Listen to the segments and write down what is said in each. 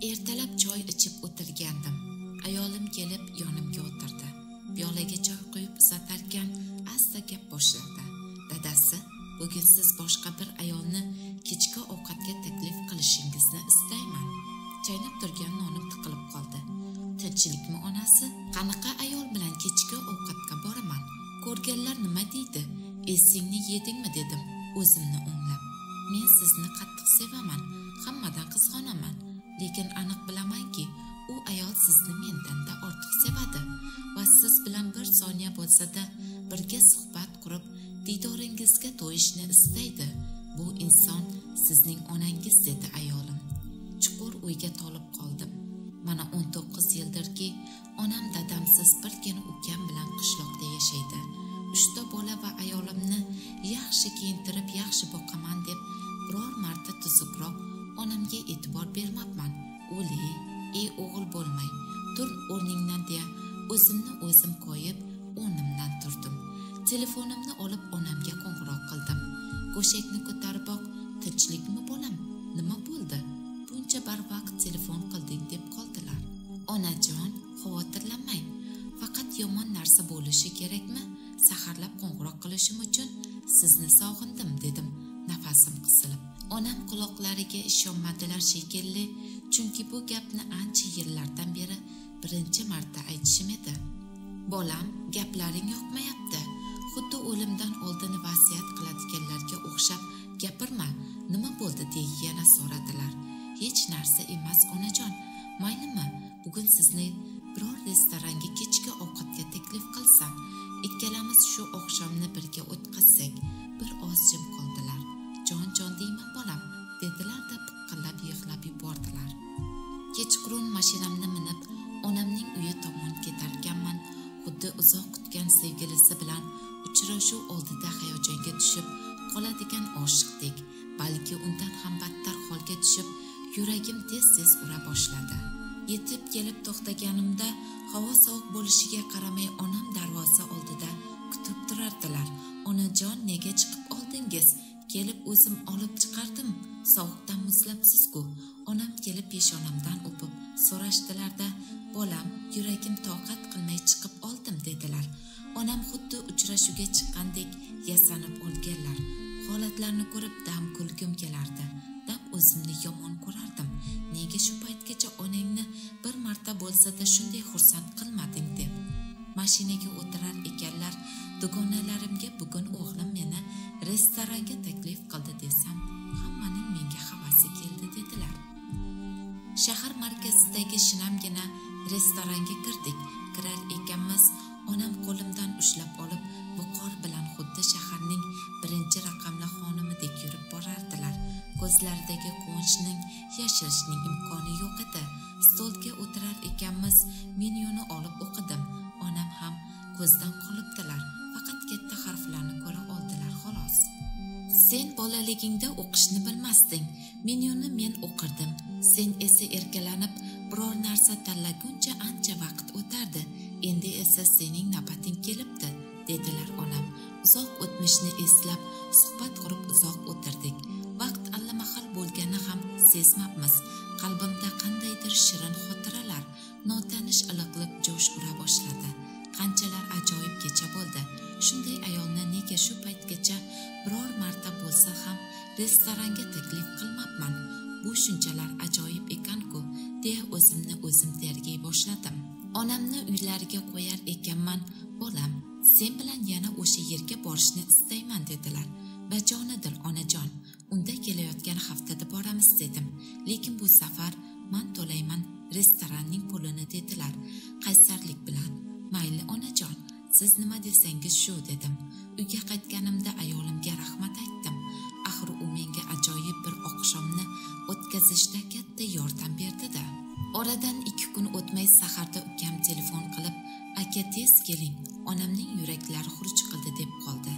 Ertalab choy ichib o'tirgandim. Ayolim kelib yonimga o'tirdi. Piyolaga choy quyib uzatarkan asta gap boshladi. Dadasi, bugun siz boshqa bir ayolni kechki ovqatga taklif qilishingizni istayman. Chaynab turgan nonim tiqilib qoldi. Tinchlikmi onasi? Qanaqa ayol bilan kechki ovqatga boraman? Ko'rganlar nima deydi? Esingni yedingmi dedim o'zimni o'nglab. Men sizni qattiq sevaman, hammadan qizg'onaman, lekin aniq bilamanki, u ayol sizni mendan-da ortiq sevadi va siz bilan bir soniya bo'lsa-da birga suhbat qurib, diydoringizga to'yishni istaydi. Bu inson sizning onangiz dedi ayolim. Chuqur o'yga tolib qoldim. Mana 19 yildirki, onam dadamsiz birgina ukam bilan qishloqda yashaydi. 3 ta bola va ayolimni yaxshi kiyintirib, yaxshi boqaman deb biror marta tuzukroq onamga e'tibor bermabman. O'li, ey o'g'il bo'lmay, tur o'rningdan deya o'zimni o'zim qo'yib o'rnimdan turdim. Telefonimni olib onamga qo'ng'iroq qildim. Go'shakni ko'tariboq, tinchlikmi bolam? Nima bo'ldi? Buncha barvaqt telefon qilding deb qoldilar. Onajon, xavotirlanmang. Faqat yomon narsa bo'lishi kerakmi? Saharlab qo'ng'iroq qilishim uchun sizni sog'indim dedim, nafasim qisilib. Onam quloqlariga ishonmadilar shekilli, chunki bu gapni ancha yillardan beri birinchi marta aytishim edi. Bolam, gaplaring yoqmayapti. Xuddi o'limdan oldin vasiyat qiladiganlarga o'xshab gapirma. Nima bo'ldi deya yana so'radilar. Hech narsa emas onajon. Maylimi, bugun sizni biror restoranga kechki ovqatga taklif qilsam, ikkalamiz shu oqshomni birga o'tkazsak. Bir oz jim qoldilar. Jon jon deyman bolam, dedilar-da piqillab yig'lab yubordilar. Kechqurun mashinamni minib, onamning uyi tomon ketarkanman, xuddi uzoq kutgan sevgilisi bilan uchrashuv oldida hayajonga tushib qoladigan oshiqdek, balki undan ham battar holga tushib, yuragim tez-tez ura boshladi. Yetib kelib to'xtaganimda havo sovuq bo'lishiga qaramay onam darvoza oldida kutib turardilar. Onajon, nega chiqib oldingiz? Kelib o'zim olib chiqardim. Sovuqdan muzlabsiz-ku. Onam kelib peshonamdan o'pib so'rashdilar-da, bolam, yuragim toqat qilmay chiqib oldim dedilar. Onam xuddi uchrashuvga chiqqandek yasanib olganlar. Holatlarni ko'rib dam kulgim kelardi. Dam o'zimni yomon ko'rardim. Nega shu paytgacha onangni bir marta bo'lsa-da shunday xursand qilmading deb. Mashinaga o'tirar ekanlar, dugonalarimga bugun o'g'lim meni restoranga taklif qildi desam, hammaning menga havasi keldi dedilar. Shahar markazidagi shinamgina restoranga kirdik. Kirar ekanmiz, onam qo'limdan ushlab olib, viqor bilan xuddi shaharning birinchi raqamli xonimidek yurib borardilar. Ko'zlaridagi quvonchning yashirishning imkoni yo'q edi. Stolga o'tirar ekanmiz, menyuni olib o'qidim. Onam ham ko'zdan qolibdilar. Faqat katta harflarni ko'ra oldilar xolos. Sen bolaligingda o'qishni bilmasding. Menyuni men o'qirdim. Sen esa erkalanib biror narsa tanlaguncha ancha vaqt o'tardi. Endi esa sening navbating kelibdi, dedilar onam. Uzoq o'tmishni eslab, suhbat qurib uzoq o'tirdik. Vaqt allamahal bo'lgani ham sezmabmiz. Qalbimda qandaydir shirin xotiralar, notanish iliqlik jo'sh ura boshladi. Qanchalar ajoyib kecha bo'ldi. Shunday ayolni nega shu paytgacha biror marta bo'lsa ham restoranga taklif qilmabman? Bu shunchalar ajoyib ekan-ku, deya o'zimni o'zim tergay boshladim. Onamni uylariga qo'yar ekanman, bolam, sen bilan yana o'sha yerga borishni istayman dedilar. Bajonidir onajon, unda kelayotgan haftada boramiz dedim. Lekin bu safar men to'layman restoranning pulini dedilar qaysarlik bilan. Mayli onajon, siz nima desangiz shu dedim. Uyga qaytganimda ayolimga rahmat aytdim. Axir u menga ajoyib bir oqshomni o'tkazishda katta yordam berdi-da. Oradan 2 kun o'tmay saharda ukam telefon qilib, aka tez keling, onamning yuraklari xuruj qildi deb qoldi.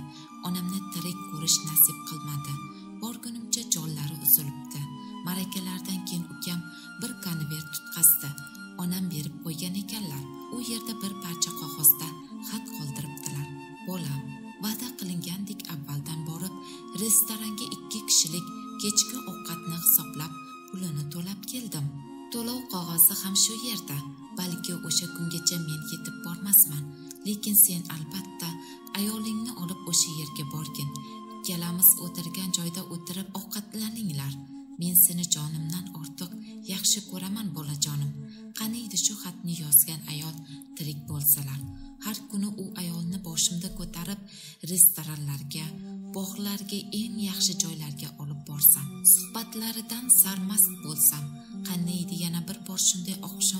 Onamni tirik ko'rish nasib qilmadi. Borgunimcha jonlari uzilibdi. Ma'rakalardan keyin ukam bir konvert tutqazdi. Onam berib qo'ygan ekanlar. U yerda bir parcha qog'ozda xat qoldiribdilar. Bolam, va'da qilingandek avvaldan borib, restoranga 2 kishilik kechki ovqatni hisoblab, pulini to'lab keldim. To'lov qog'ozi ham shu yerda. Balki o'sha kungacha men yetib bormasman, lekin sen albatta ayolingni olib o'sha yerga borgin. Ikkalamiz o'tirgan joyda o'tirib ovqatlaninglar. Men seni jonimdan ortiq yaxshi ko'raman, bolajonim. Qaniydi shu xatni yozgan ayol tirik bo'lsalar. Har kuni u ayolni boshimda ko'tarib restoranlarga, bog'larga, eng yaxshi joylarga olib borsam, suhbatlaridan sarmast bo'lsam. Qaniydi yana bir bor shunday oqshom